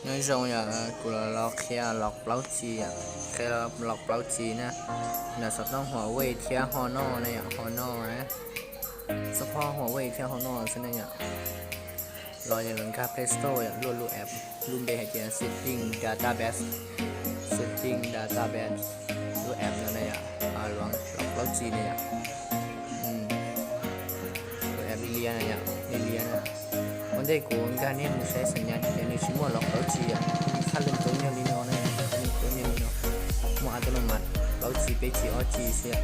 nói chung là, ờ, của lò, lò khe lọc báo chí ạ. Khe lọc, lọc báo chí nè. Là sọt nông Huawei thiá Honor này ạ, Honor nè. Sọt Huawei thiá Honor xí này ạ. Lò nhà lồng kha Play Store ạ, luôn luôn app, luôn bê hai setting database. Setting database. Luôn app này ạ. À, luôn lọc báo chí này ạ. Ừ. Luôn app Lilia này ạ. Lilia nè. Vấn đề của người ta nên một cái sinh nhật để mình chỉ mua lọc báo chí ạ. Khá lên tốn nhiều đi nó này, khá lên tốn nhiều đi nó. Mua ăn tôi nó mặt, báo chí, báo chí, báo chí xí ạ.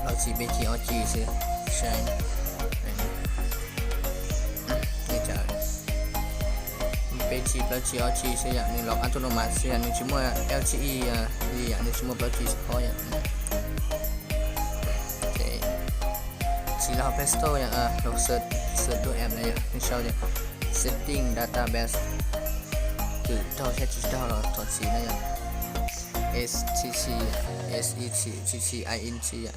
Báo chí, báo chí, báo chí xí. Sai. Này. Để chờ. Báo chí, báo chí, báo chí xí ạ. Mình lọc ăn tôi nó mặt xí ạ. Mình chỉ mua L T E à, gì ạ. Mình chỉ mua báo chí support ạ. Chỉ là Play Store nhá, à, lục search, search đuôi app này nhá, mình sau nhá. Setting database. Từ đầu sẽ chỉ đầu là thọ chỉ này nhá. S T C, S E T T I N G nhá.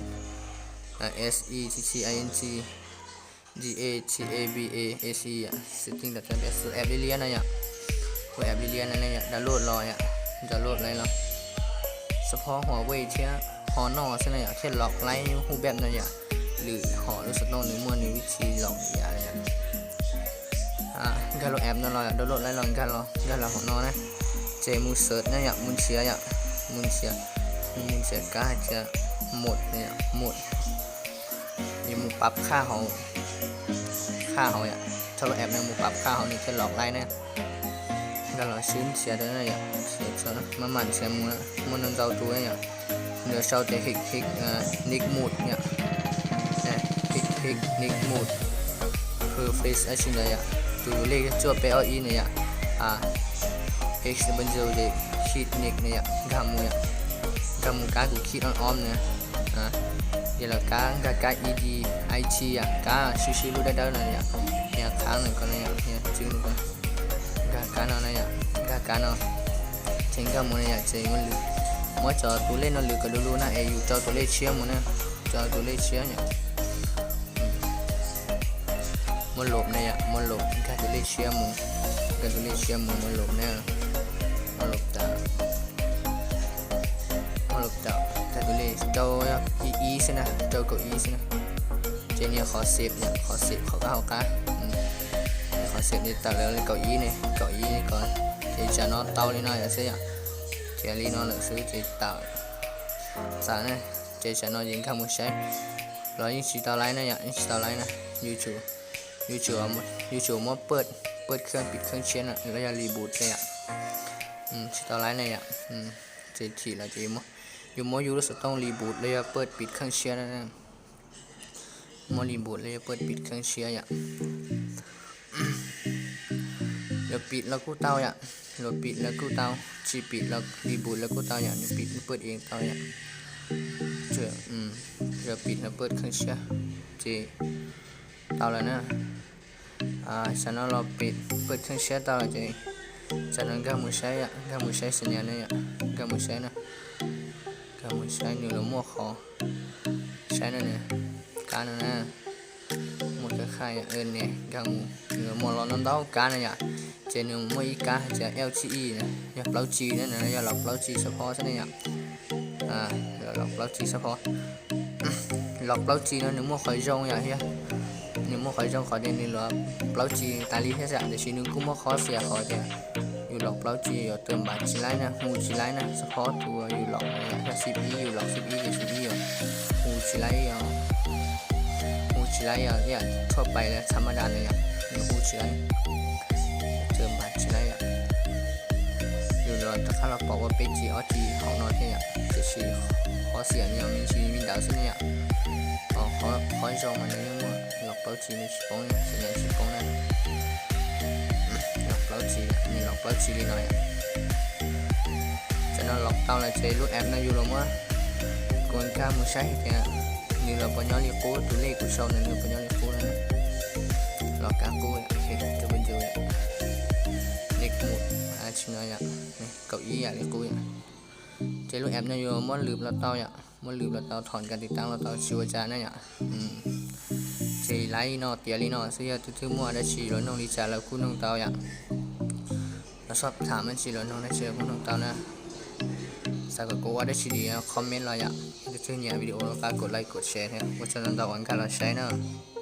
À, S E T T I N G. G A T A B A S E ອ່ະ setting database ແອັບເລຍນະຍະ ແອັບເລຍນະຍະ ດາວໂຫຼດລອຍະ ດາວໂຫຼດໄດ້ລະ ສະເພາະຫົວເວ່ຍເທຍ ຮອນອ ຊັ້ນນະຍະ ເທຍລັອກໄລຮູບແບບນະຍະ ຫຼື ຫໍ ຫຼື ສະໂຕ ຫຼື ມົວ ຫຼື ວິທີລັອກຍະນະຍະ ອາ ກາໂຫຼດແອັບນະລອຍ ດາວໂຫຼດໄລລອຍ ກາລອ ກາລອ ຮອນອ ນະ ເຈ ມູເສີດນະຍະ ມູເຊຍຍະ ມູເຊຍ ມູເຊຍ ກາຈະ ໝົດນະຍະ ໝົດ. ນີ້ໝູປັບຄ່າເຮົາ ຄ່າເຮົາອະ ໂທລະແອັບນີ້ໝູປັບຄ່າເຮົານີ້ ເຄລັອກໄລນະ ກະລອຊຶນເຊຍໂຕນັ້ນອະ ເຊຍໂຕນັ້ນ ມາໝັ້ນເຊຍໝູນະ ໝູນນຳເຈົ້າຕູນະ ເດີເຊົາແຕ່ເຮັກເຮັກ ເອີ ນິກມູດນະ ເຮັກເຮັກນິກມູດ ເພີເຟັກອາຊິນໄດອະ ຕູເລກຈົວເປອອອີນະ ອາ ເອັກເຊັມເປິນເຈີເດ ຄິດນິກນະ ກາໝູ ກາໝູກາກູຄິດອອນອອມນະ. ອາ ເດລະກາ ກາ ກາ ອີດີ ໄອທີ ອາ ກາ ຊິຊິ ລູດໄດ້ເດີນະ ຍາ ຍາຄ້າງໜຶ່ງກ່ອນນະ ຍາ ຍາຈຶ່ງກ່ອນ ກາ ການອນນະ ຍາ ກາ ການອນ ເຈັງກາໝູນະ ຍາ ເຈັງມັນລື ໝໍຈອຕູເລນອນລືກະດູລູນະ ເອ ຢູ່ຈອຕູເລເຊຍໝູນະ ຈອຕູເລເຊຍ ຍາ ໝົດລົບນະ ຍາ ໝົດລົບ ກາຕູເລເຊຍໝູ ກາຕູເລເຊຍໝູ ໝົດລົບນະ ໝົດລົບຕາ ໂອເຄ ເຈົ້າ ເຈົ້າ ເຈົ້າ ເຈົ້າເກົ້າອີ້ຊິນະ ເຈົ້າເກົ້າອີ້ຊິນະ ເຈເນຍຂໍເຊບເນຍ ຂໍເຊບ ເຂົາກະເຮົາກະ ອືມ ຂໍເຊບນີ້ຕາແລ້ວເກົ້າອີ້ນີ້ ເກົ້າອີ້ນີ້ກ່ອນ ເຈຈະນອນເຕົາລີນອຍອະເຊຍ ເຈລີນອນລະຊື້ເຈຕາ ສານະ ເຈຈະນອນຍິງຄາໝູໄຊ ລອຍິງຊິຕາໄລນະ ຍາ ຍິງຊິຕາໄລນະ ຢູທູ ຢູທູ ເອົາ ຢູທູ ມາເປີດ ເປີດເຄື່ອງ ປິດເຄື່ອງເຊຍນະ ລະຢ່າລີບູດເດຍ ອືມ ຊິຕາໄລນະ ຍາ ອືມ ເຈຖີລະເຈ ຢູ່ມໍຢູ່ສະຕ້ອງລີບູດ ແລ້ວຢ່າເປີດປິດເຄື່ອງເຊຍນະ ມໍລີບູດ ແລ້ວຢ່າເປີດປິດເຄື່ອງເຊຍ ຍາ ແລ້ວປິດແລ້ວກູເຕົາ ຍາ ແລ້ວປິດແລ້ວກູເຕົາ ຊິປິດແລ້ວລີບູດແລ້ວກູເຕົາ ຍາ ປິດເປີດເອງເຕົາ ຍາ ເຈີ ອືມ ແລ້ວປິດແລ້ວເປີດເຄື່ອງເຊຍ ເຈ ເຕົາແລ້ວນະ ອາ ສະນັ້ນລອປິດ ເປີດເຄື່ອງເຊຍເຕົາແລ້ວເຈ ສະນັ້ນກາໝູໄຊ ອາ ກາໝູໄຊສັນຍານນະ ອາ ກາໝູໄຊນະ ກາໝູໄຊ ນິວລະມົວຂໍ ໃຊ້ນັ້ນນະ ການັ້ນນະ ໝົດກະຂາຍ ອາ ເອີ້ນແດ່ ກາໝູ ນິວລະມົວລໍນຳເຕົ້າ ການະ ຍາ ເຈ ນິວລະມົວອີກາ ຈະ ແອລ ທີ ອີ ນະ ຢາເປົາຈີນະ ນະ ຢາລັອກເປົາຈີສະເພາະຊະນະ ຍາ ອາ ຢາລັອກເປົາຈີສະເພາະ ລັອກເປົາຈີນະ ນິວໂມຄອຍຈົ່ງ ຢາ ເຮຍ ນິວໂມຄອຍຈົ່ງ ຂໍເດ ນິວລັອກເປົາຈີຕາລີເຮຍ ຈະ ເດຊິ ນິວກູໂມຄອເສຍ ຂໍເດ ຢູລັອກເປົາຈີ ເຕີມບາດຈີໄລນະ ຮູ້ຈີໄລນະ ສະເພາະໂຕຢູລັອກ ຍາ ສິບອີ ຢູລັອກສິບອີ ເດຊິ ຢູ ຮູ້ຈີໄລ ຍາ ຮູ້ຈີໄລ ຍາ ທົ່ວໄປແລະທຳມະດານະ ຍາ ຮູ້ຈີໄລ ເຕີມບາດຈີໄລ ຍາ ຢູລັອກ ຕະຄາລອກ ບອກວ່າເປັນຈີອອດຈີ ເຮົານອນເຮຍ ເດຊິ ຂໍເສຍ ຍາ ມີຊີ ມີດາວຊະນະ ຍາ ຂໍ ຂໍ ຂໍຈົ່ງມາ ຍາ ລັອກເປົາຈີ ມີຊິປົງ ສັນຍານຊິປົງນະ ລັອກເປົາຈີ ມີລັອກເປົາຈີລີນອຍ ຈະນອນລັອກເຕົາລະເຈ ລູດແອັບນະ ຢູໂລມາ ກວນກາໝູໄຊ ເນຍ ນີລະປະຍອລີກູ ຕູເລກູຊອງ ນະ ນີລະປະຍອܠີກູ ນະ ລັອກກາກູ ເຮັດເດີເບິນຢູ ເລັກມູດ ອາຊິນອຍ ເກົ້າອີ ອາລີກູ ເຈ ລູດແອັບນະ ຢູໂລມາ ລືບລະເຕົາ ຍາ ມັນລືມລະເຕົາ ຖອນການຕິດຕັ້ງລະເຕົາ ຊິວະຈານະ ຍາ ອືມ ເຈ ໄລເນາະ ຕຽວລີເນາະ ຊື່ຢາກຖືໆມົວໄດ້ຊີໂລນ້ອງລີຈາລາວຄູນ້ອງເຕົາຢາ ລາວຊອບຖາມມັນຊີໂລນ້ອງໄດ້ຊີລາວຄູນ້ອງເຕົານະ ສາກະໂກວ່າໄດ້ຊີດີນະ ຄອມເມັນລາວຢາ ຖືໆເນຍ ວິດີໂອລາວກະກົດໄລກົດແຊແທ້ ບໍ່ຊະນັ້ນດອກອັນກາລາວໃຊ້ເນາະ.